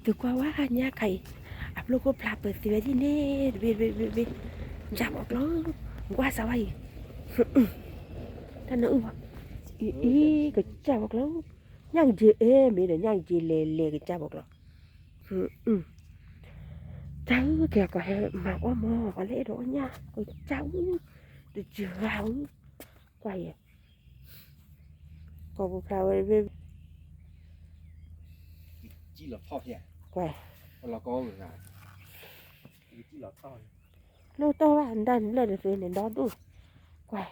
သုကွၢ်ဝဲညါခါအံၤ, အဖျိခိၣ်ဖျါပၢၤသ့ဝဲဒ်န့ၣ် တဘ့ၣ်တဘ့ၣ်တဘ့ၣ်တဘ့ၣ်, ကၢ်ဘီကျိာ်, ကွၢ်စးဝါအံၤ, တၢ်နၢအုၣ်ဘၣ်, အံၤ ကစၢ်ဘီကျိာ်, ညၣ်ကယ့ၤအဲၣ်မ့ၢ်ဒီး ညၣ်ကယ့ၤလဲၤလဲၤကစၢ်ဘီကျိာ်, တၢ်အုၣ်ကဲကီးဟဲမၤအီၣ်မး ပှၤလၢအဲၣ်ဒိးအီၣ်ညၣ် ကစၢ်အုၣ်, တစှၤအုၣ်, ကွၢ်ယဲ ကိာ်ပူၤဖျါဝဲတဘ့ၣ်, ကွၢ်, လီၤတီၢ်ဘၣ် ဒၣ်နဘျဲၣ်တသ့န့ၣ် ဒီဒူၣ်, ကွၢ်,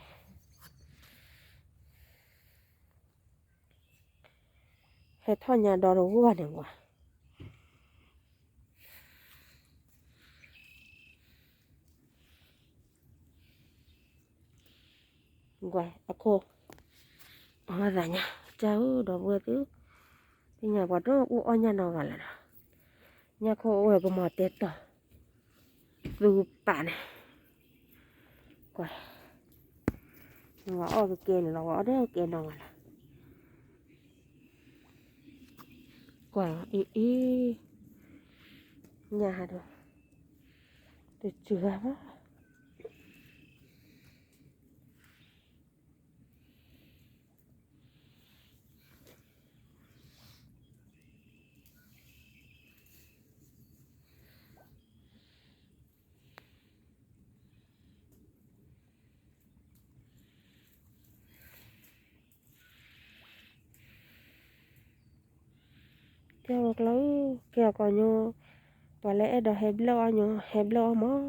ဟဲထီၣ်ညါဒီတဝီၢ်န့ၣ်ကွၢ် ကွၢ် အခိၣ်, အဝဲသးညါ, ကၢ်ဧၢ ဒီပုၢ်ဝဲၢ်သ့ၣ်, သ့ၣ်ညါပှၤတအိၣ်အီၣ်ညၣ်နီတဂၤလၢၤဒီး, ညၣ်ခိၣ်အိၣ်ဝဲကမီၤတဲတီၤ, သူပာ်န့ၣ်, ကွၢ်, ဝဲအီၣ်ကကဲန့ၣ်လီၤ ဝဲအီၣ်ဒၣ်ကဲနီတဂၤလၢၤ, ကွၢ်အံၤအံၤ, ညၣ်ဟးဒီး, တစှၤဘၣ် ကဲဝဲကျီ, ကဲအီၤကီးညိ, ပှၤလၢအဲၣ်ဒိးဟဲဘျၢၣ်အီၣ်ညိ ဟဲဘျၢၣ်အီၣ်မး,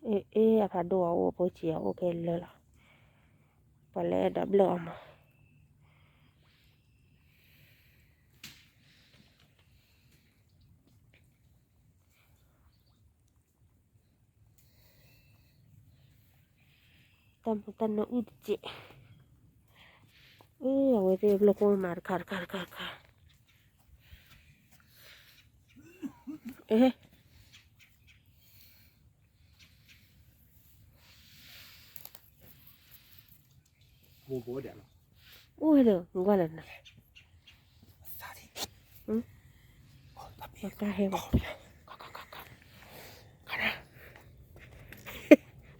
အ့ အ့ အဖးဒိၣ်အအိၣ်ဖိဆံးအအိၣ်ခဲလၢာ်လီၤ, ပှၤလၢအဲၣ်ဒိးဘျၢၣ်အီၣ်မး တၢ်မူတၢ်နၢအုၣ်တစဲး, အဝဲသ့ၣ်ဘျီၣ်ကိၣ်မၤတခါတခါတခါတခါ, အ့ အိၣ်ဒီး ကွၢ်လၢနၤ, ပကါဟဲဘၣ်,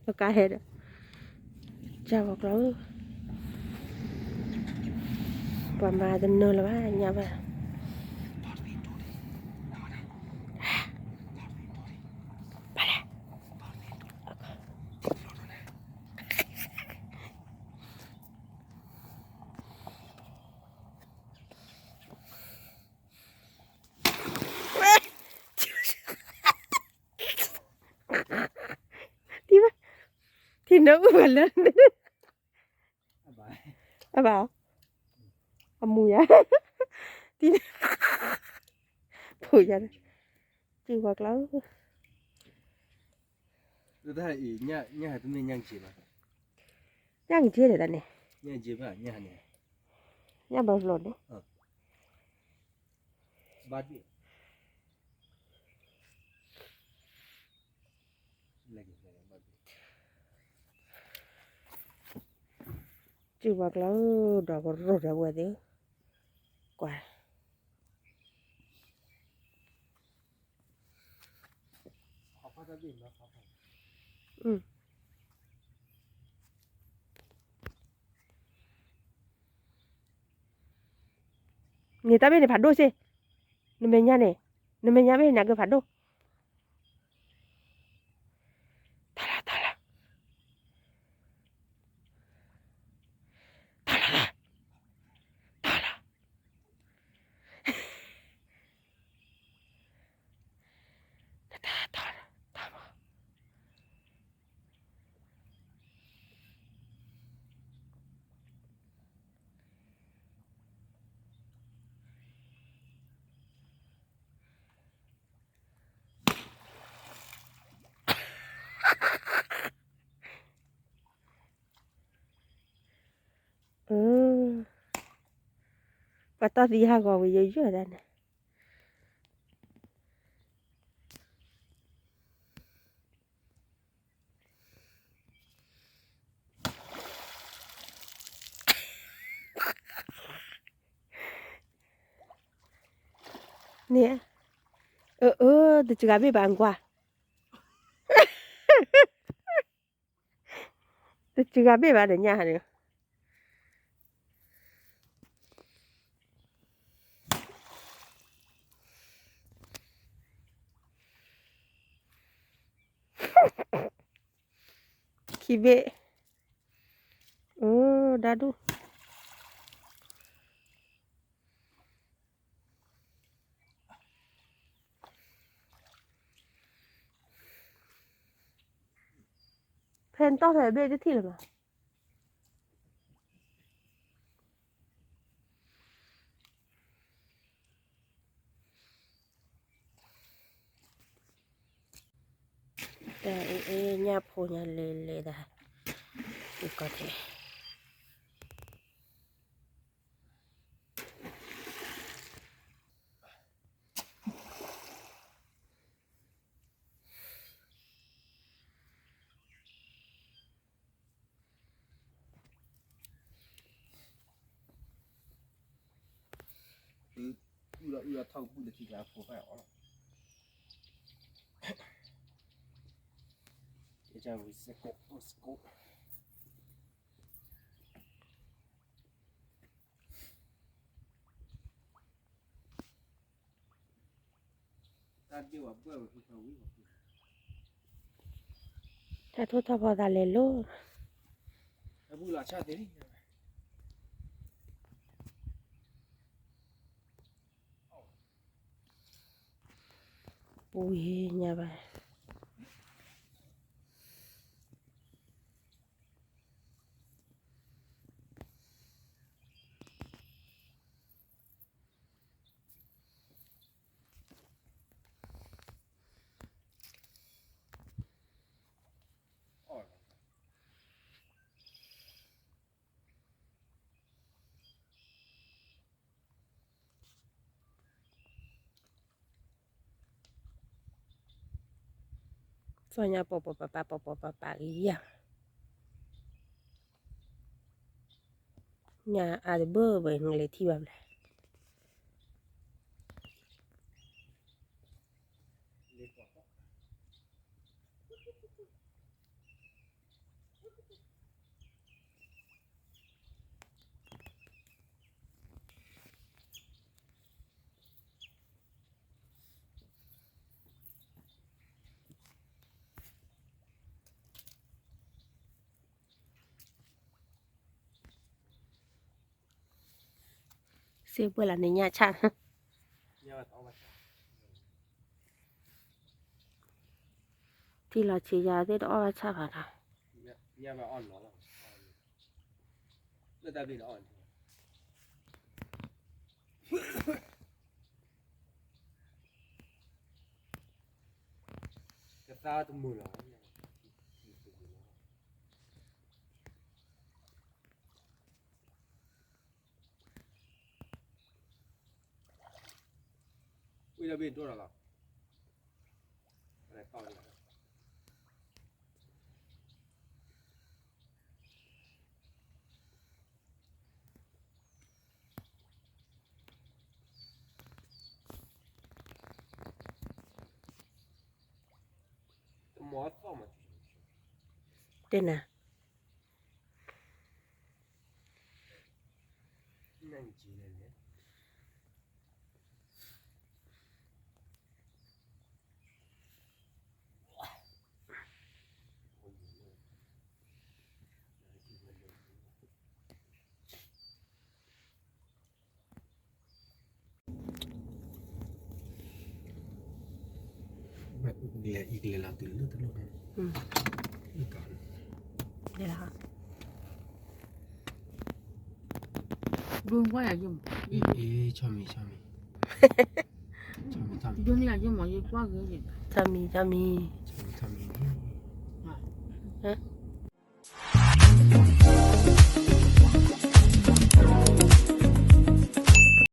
ပကါဟဲဒီး, ကၢ်ဘီကျီ, ပှၤမၤတနၢၤလၢၤဘၣ် ညၣ်ဘၣ် ထံၣ်ဘၣ်, ထံၣ်နၢအုၣ်ဘၣ်လၢ, အဘၣ်, အမူယၤ, ထံၣ်, ဖိယၤ, စုပှၤကျီ, ညၣ်ကက့ၤဒီးတၢ်န့ၣ်, ညၣ်ဘၣ်ဖျိန့ၣ်, စုပှၤကျီ, ဒီးကရိၢ်ဒီးဝဲသ့ၣ်, ကွၢ် န့ၣ်တၢ်ဘ့ၣ်န့ၣ်ဖးဒိၣ်စ့ၢ်, နမဲာ်ညါန့ၣ်, နမဲာ်ညါဘ့ၣ်န့ၣ်ကဖးဒိၣ်, တၢ်လီၤ, တၢ်လီၤ, တၢ်လီၤ, တၢ်လီၤ တၢ်တၢ်တၢ်မး, ပှၤတီၢ်သံဟးဂီၤဝံၤယိယိဒၣ်န့ၣ် န့ၣ်, အၢ အၢ တစှၤဘ့ၣ်ဘၣ်ကွၢ်, တစှၤဘ့ၣ်ဘၣ်ဒီးညါန့ၣ်, ခံဘ့ၣ်, အၢ ဒၣ်ဒူၣ် ဖဲနတီၢ်ဖဲဘ့ၣ်တထံၣ်လၢၤဘၣ်, တၢ်အ့ၣ်အ့ၣ်ညၣ်ဖိညါလဲၤလဲၤဒၣ်, အံၤကီၢ်ထဲ အုၣ်ဒီးအုၣ်ဒီးထီၣ်ကပူၣ်တထံကျါဖိဖဲအီၤလီၤ, ကဝံစကိးစကိး တၢ်ထိၣ်ထီၣ်ဖီသးလဲၤလိၤ, ပူၤယံၤညါဘၣ်. စီၤညါပိာ်ပိာ်ပၤပၤ ပိာ်ပိာ်ပၤပၤဂ့ၤယၤ, ညါအါတဘၢဘၢနလဲၤထံၣ်ဘၣ်ဖျါ စ့ပှဲၤလၢန့ၣ်ညၣ်ဆၣ်, ထံၣ်လီၤဆံးယၤသ့ၣ်တအီၣ်ဘၣ်ဆၣ်ဘၣ်ဒီး, ကသါတမုာ်လီၤ. ဝံၤဒီးဘ့ၣ်ဒိၣ်လီၤလီၤ. တဲနၤ လဲၤအံၤကလဲၤလီၤတုၤလၢတလိၣ်န့ၣ်, လဲၤလီၤ, ဘုကွၢ်ယၤယုၢ်မး, အ့ အ့ ဆီမံၤ ဆီမံၤ, ဆီမံၤ ဆီမံၤ, ယုၢ်န့ၣ်ယုၢ်မး ယကွၢ်ဂ့ၤ, ဆီမံၤ ဆီမံၤ, ဆီမံၤ ဆီမံၤန့ၣ်,